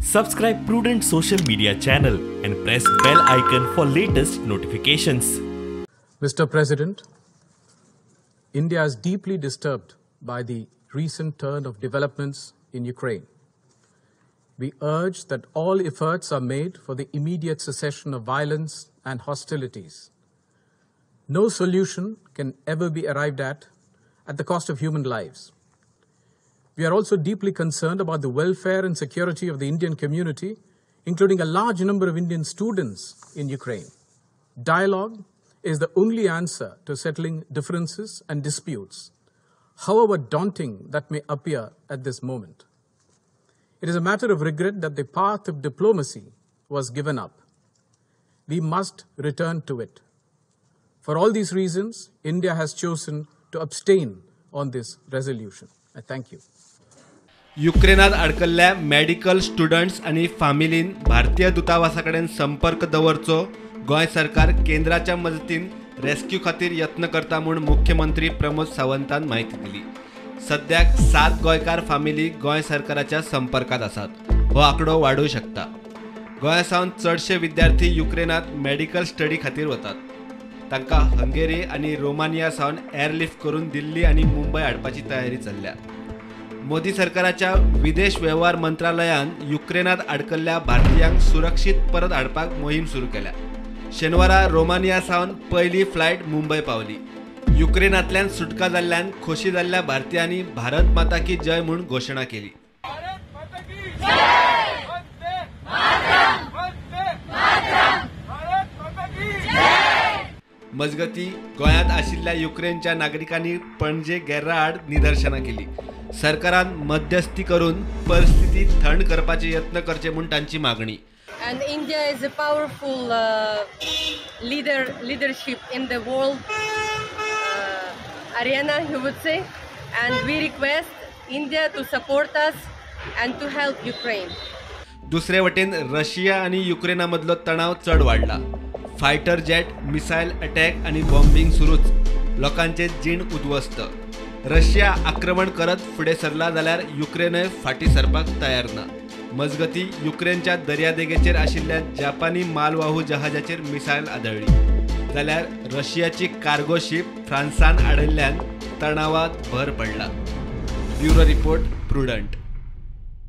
Subscribe Prudent social media channel and press bell icon for latest notifications. Mr. President, India is deeply disturbed by the recent turn of developments in Ukraine. We urge that all efforts are made for the immediate cessation of violence and hostilities. No solution can ever be arrived at the cost of human lives. We are also deeply concerned about the welfare and security of the Indian community, including a large number of Indian students in Ukraine. Dialogue is the only answer to settling differences and disputes, however daunting that may appear at this moment. It is a matter of regret that the path of diplomacy was given up. We must return to it. For all these reasons, India has chosen to abstain on this resolution. I thank you. युक्रेनात अडकल्ल्या medical students आनी फामिलीन भारतीय दूतावासा कडेन संपर्क दवरचो. गोंय सरकार केंद्राच्या मजतीन रेस्क्यू खातीर यत्न करता म्हूण मुख्यमंत्री प्रमोद सावंतान म्हायती दिली. सद्याक 7 गोंयकार फामिली गोंय सरकाराच्या संपर्कात आसात. हो आंकडो वाडूं शकता. गोंया सावन चडशे विद्यार्थी युक्रेनात मेडिकल स्टडी खातीर वतात. तांकां हंगेरी आनी रोमानिया सावन एअरलिफ्ट करून दिल्ली आनी मुंबय हाडपाची तयारी चल्ल्या. मोदी सरकाराच्या विदेश वेव्हार मंत्रालयान युक्रेनात अडकल्ल्या भारतीयांक सुरक्षीत परत हाडपाक मोहीम सुरू केल्या. शेनवारा रोमानिया सावन पयली फ्लायट मुंबय पावली. युक्रेनांतल्यान सुटका जाल्ल्यान खोशी जाल्ल्या भारतीयांनी भारत माता की जय म्हूण घोशणा केली. मजगती गोंयांत आशिल्ल्या युक्रेनच्या नागरिकांनी पणजे गेर्रा आड निदर्शनां केली. सरकारान मध्यस्थी करून परिस्थिती थंड करपाचे यत्न करचे म्हूण तांची मागणी. And India is a powerful leadership in the world arena, you would say, and we request India to support us and to help Ukraine. दुसरे वटेन रशिया आनी युक्रेना मदलो तणाव चड वाडला. फायटर जेट, मिसायल अटॅक आनी बॉम्बिंग सुरूच. लोकांचे जीण उद्ध्वस्त. रशिया आक्रमण करत फुडें सरला जाल्यार युक्रेनय फाटीं सरपाक तयार ना. मजगती युक्रेनच्या दर्यादेगेचेर आशिल्ल्या जापानी मालवाहू जहाजाचेर मिसायल आदळ्ळी. जाल्यार रशियाची कार्गो शीप फ्रांसान आडयल्ल्यान तणावात भर पडला. Bureau report, Prudent.